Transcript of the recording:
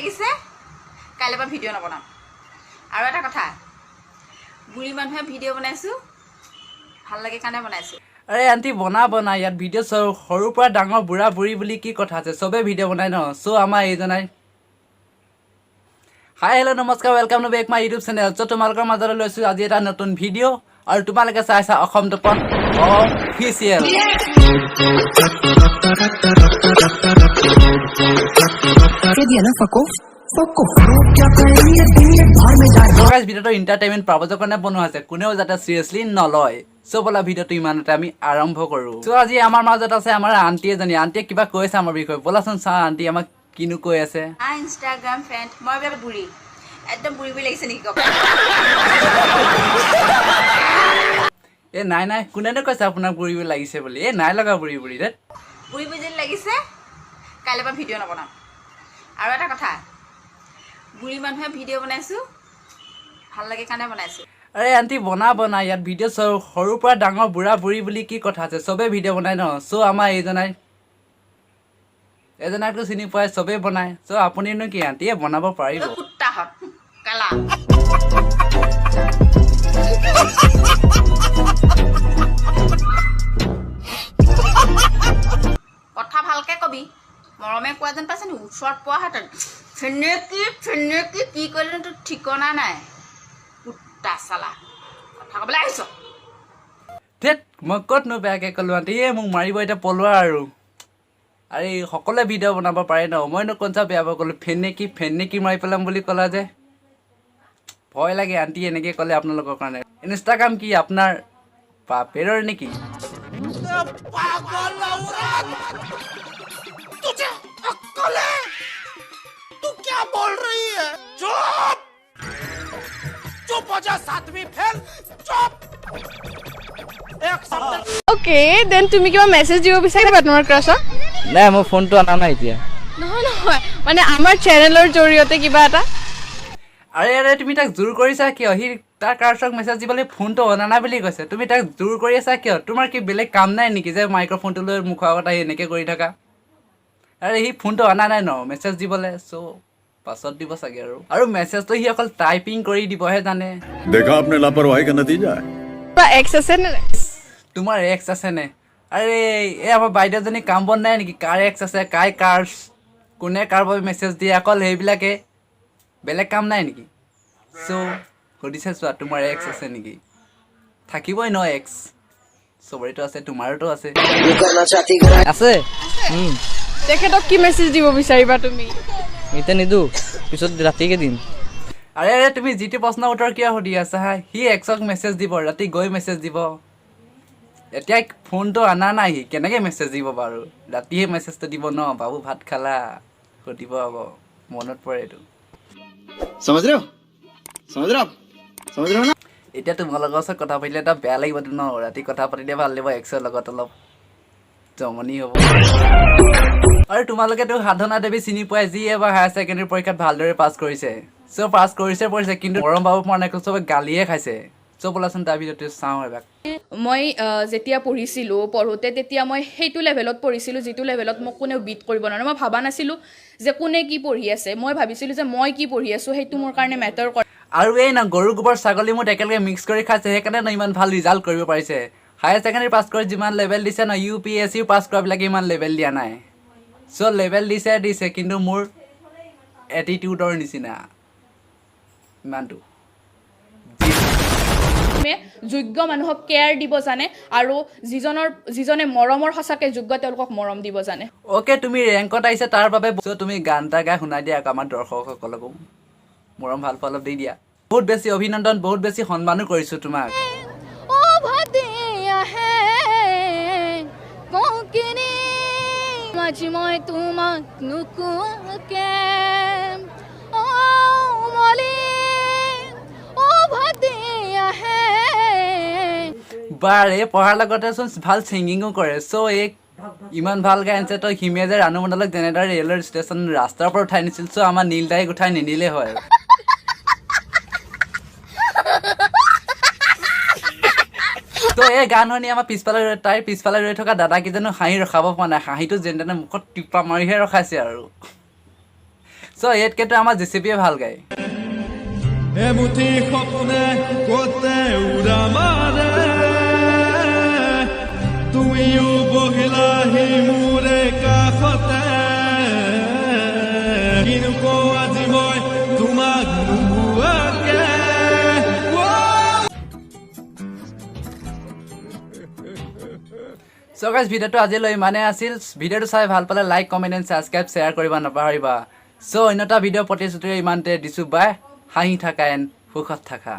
লাগিছে, কাইলৈ পৰা ভিডিঅ' নবনাম। আৰু এটা কথা, বুঢ়ী মানুহে ভিডিঅ' বনাইছোঁ, ভাল লাগে কাৰণে বনাইছোঁ। আৰে আণ্টি, বনা বনা। ইয়াত ভিডিঅ' সৰুৰ পৰা ডাঙৰ, বুঢ়া বুঢ়ী বুলি কি কথা আছে? চবেই ভিডিঅ' বনাই ন। চ' আমাৰ এইজনাই। হাই, হেল্ল', নমস্কাৰ, welcome to back my YouTube channel. চ' তোমালোকৰ মাজলৈ লৈছোঁ আজি এটা নতুন ভিডিঅ' আৰু তোমালোকে চাইছা অসম দৰ্পণ অফিচিয়েল। ভিডিঅ'টো এণ্টাৰটেইনমেণ্ট পাৰ্পাজৰ কাৰণে বনোৱা হৈছে, কোনেও যাতে চিৰিয়াছলি নলয়। চ' ব'লা, ভিডিঅ'টো ইমানতে আমি আৰম্ভ কৰোঁ। চ' আজি আমাৰ মাজত আছে আমাৰ আণ্টি এজনী। আণ্টিয়ে কিবা কৈছে আমাৰ বিষয়ে। ব'লাচোন চাওঁ আণ্টি আমাক কিনো কৈ আছে। হাই ইনষ্টাগ্ৰাম ফ্ৰেণ্ড, মই বোলে বুঢ়ী, একদম বুঢ়ী বুঢ়ী লাগিছে নেকি কওক? এ নাই নাই, কোনেনো কৈছে আপোনাক বুঢ়ী বুঢ়ী লাগিছে বুলি? এ নাই লগা বুঢ়ী বুঢ়ী দেই। বুঢ়ী বুঢ়ী যদি লাগিছে, কাইলৈ পৰা ভিডিঅ' নবনাম। আৰু এটা কথা, বুঢ়ী মানুহে ভিডিঅ' বনাইছোঁ, ভাল লাগে কাৰণে বনাইছোঁ। আৰে আণ্টি, বনা বনা। ইয়াত ভিডিঅ' সৰুৰ পৰা ডাঙৰ, বুঢ়া বুঢ়ী বুলি কি কথা আছে? চবেই ভিডিঅ' বনাই ন। চ' আমাৰ এইজনাই, এজনাকতো চিনি পোৱাই, চবেই বনায়। চ' আপুনিনো কি আণ্টিয়ে বনাব পাৰিব। ঐ কুত্তাহঁত কেলা। কথা ভালকে কবি, মৰমে কোৱা যেন পাইছে নি? ওচৰত পোৱাহেঁতেন ফেনেকি ফেনেকি কি কৰিলে তোৰ ঠিকনা নাই। কুত্তা চালা, কথা ক'বলৈ আহিছ। ধেত, মই ক'তনো বেয়াকৈ ক'লো আণ্টি? এই মোক মাৰিব এতিয়া, পলোৱা আৰু। আৰে সকলোৱে ভিডিঅ' বনাব পাৰে ন, মইনো কোন চা বেয়া পাব ক'লো? ফেনেকি ফেনেকি মাৰি পেলাম বুলি ক'লা যে, ভয় লাগে আণ্টি এনেকৈ ক'লে আপোনালোকৰ কাৰণে। ইনষ্টাগ্ৰাম কি আপোনাৰ বাপেৰৰ নেকি? অ'কে, then তুমি কিবা মেছেজ দিব বিচাৰিবা তোমাৰ ক্ৰাছক? নাই, মই ফোনটো অনা নাই এতিয়া। নহয় নহয়, মানে আমাৰ চেনেলৰ জৰিয়তে কিবা এটা। আৰে আৰে, তুমি তাক জোৰ কৰিছা কিয়? সি তাৰ ক্ৰাছক মেছেজ দিবলৈ ফোনটো অনা নাই বুলি কৈছে, তুমি তাক জোৰ কৰি আছা কিয়? তোমাৰ কি বেলেগ কাম নাই নেকি যে মাইক্ৰফোনটো লৈ মুখৰ আগত আহি এনেকৈ কৰি থাকা? আৰে সি ফোনটো অনা নাই ন মেছেজ দিবলৈ, চ' পাছত দিব চাগে। আৰু মেছেজটো সি অকল টাইপিং কৰি দিবহে জানে। देखा आपने लापरवाही का नतीजा है। কিবা এক্স আছে নে? তোমাৰ এক্স আছেনে? আৰে এই আমাৰ বাইদেউজনী কাম বন নাই নেকি? কাৰ এক্স আছে, কাই কাৰ, কোনে কাৰ বাবে মেছেজ দিয়ে, অকল সেইবিলাকে, বেলেগ কাম নাই নেকি? চ' সুধিছে চোৱা, তোমাৰ এক্স আছে নেকি? থাকিবই ন এক্স, চবৰেতো আছে, তোমাৰোতো আছে। আছে। তেখেতক কি মেছেজ দিব বিচাৰিবা তুমি? এতিয়া নিদো, পিছত ৰাতিকে দিম। আৰে আৰে, তুমি যিটো প্ৰশ্নৰ উত্তৰ কিয় সুধি আছা? হা, সি এক্সক মেছেজ দিব, ৰাতি গৈ মেছেজ দিব। এতিয়া ফোনটো অনা নাই, সি কেনেকৈ মেছেজ দিব বাৰু? ৰাতিহে মেছেজটো দিব ন, বাবু ভাত খালা সুধিব আকৌ, মনত পৰে এইটো। समझ रहे हो, समझ रहे हो आप, समझ रहे हो ना? এতিয়া তোমালোকৰ ওচৰত কথা পাতিলে এটা বেয়া লাগিবতো ন, ৰাতি কথা পাতিলে ভাল লাগিব, এক্সৰ লগত অলপ জমনি হ'ব। আৰু তোমালোকেতো সাধনা দেৱী চিনি পোৱাই, যি এবাৰ হায়াৰ ছেকেণ্ডেৰী পৰীক্ষাত ভালদৰে পাছ কৰিছে। চ' পাছ কৰিছে পৰিছে, কিন্তু মৰম পাব পৰা নাই, চবে গালিয়ে খাইছে। চ' ব'লাচোন তাৰ ভিডিঅ'টো চাওঁ এবাৰ। মই যেতিয়া পঢ়িছিলোঁ, পঢ়োঁতে তেতিয়া মই সেইটো লেভেলত পঢ়িছিলোঁ যিটো লেভেলত মোক কোনেও বিট কৰিব নোৱাৰে। মই ভবা নাছিলোঁ যে কোনে কি পঢ়ি আছে, মই ভাবিছিলোঁ যে মই কি পঢ়ি আছোঁ সেইটো মোৰ কাৰণে মেটাৰ কৰে। আৰু এই ন গৰু গোবৰ ছাগলী মুঠ একেলগে মিক্স কৰি খাইছে, সেইকাৰণে ন ইমান ভাল ৰিজাল্ট কৰিব পাৰিছে। হায়াৰ ছেকেণ্ডেৰী পাছ কৰি যিমান লেভেল দিছে ন, ইউ পি এছ চিও পাছ কৰাবিলাকে ইমান লেভেল দিয়া নাই। চ' লেভেল দিছে দিছে, কিন্তু মোৰ এটিটিউডৰ নিচিনা ইমানটো। যোগ্য মানুহক কেয়াৰ দিব জানে আৰু যিজনে মৰমৰ সঁচাকৈ যোগ্য তেওঁলোকক মৰম দিব জানে। অ'কে, তুমি ৰেংকত আহিছা তাৰ বাবে চ' তুমি গান এটা গাই শুনাই দিয়া আকৌ আমাৰ দৰ্শকসকলকো, মৰম ভাল পোৱা অলপ দি দিয়া। বহুত বেছি অভিনন্দন, বহুত বেছি সন্মানো কৰিছোঁ তোমাক। আজি মই তোমাক নোকোৱাকে, অ মলি উভতি আহে। বাৰে পঢ়াৰ লগতেচোন ভাল ছিংগিঙো কৰে। চ' এই ইমান ভাল গাই আনিছে, তই হিমে যে ৰাণু মণ্ডলক যেনেদৰে ৰেলৰ ষ্টেচন ৰাস্তাৰ পৰা উঠাই নিছিল, চ' আমাৰ নীল দাইক উঠাই নিনিলে হয়। তো এই গান শুনি আমাৰ পিছফালে ৰৈ, তাইৰ পিছফালে ৰৈ থকা দাদা কেইজনো হাঁহি ৰখাব পৰা নাই, হাঁহিটো যেনে তেনে মুখত টিপা মাৰিহে ৰখাইছে আৰু। চ' ইয়াতকেতো আমাৰ জে চি বিয়ে ভাল গায়। এমুঠি সপোনে কতে উৰা মাৰে, তুমিও বহিলাহি মোৰে কাষতে, কিনো কওঁ আজি মই তোমাক নোহোৱাকে। চ' গাইজ, ভিডিঅ'টো আজিলৈ ইমানেই আছিল। ভিডিঅ'টো চাই ভাল পালে like, comment and subscribe, share কৰিব নাপাহৰিবা। চ' অন্য এটা ভিডিঅ' প্ৰতিশ্ৰুতিৰে ইমানতে দিছোঁ, বাই। হাঁহি থাকা এণ্ড সুখত থাকা।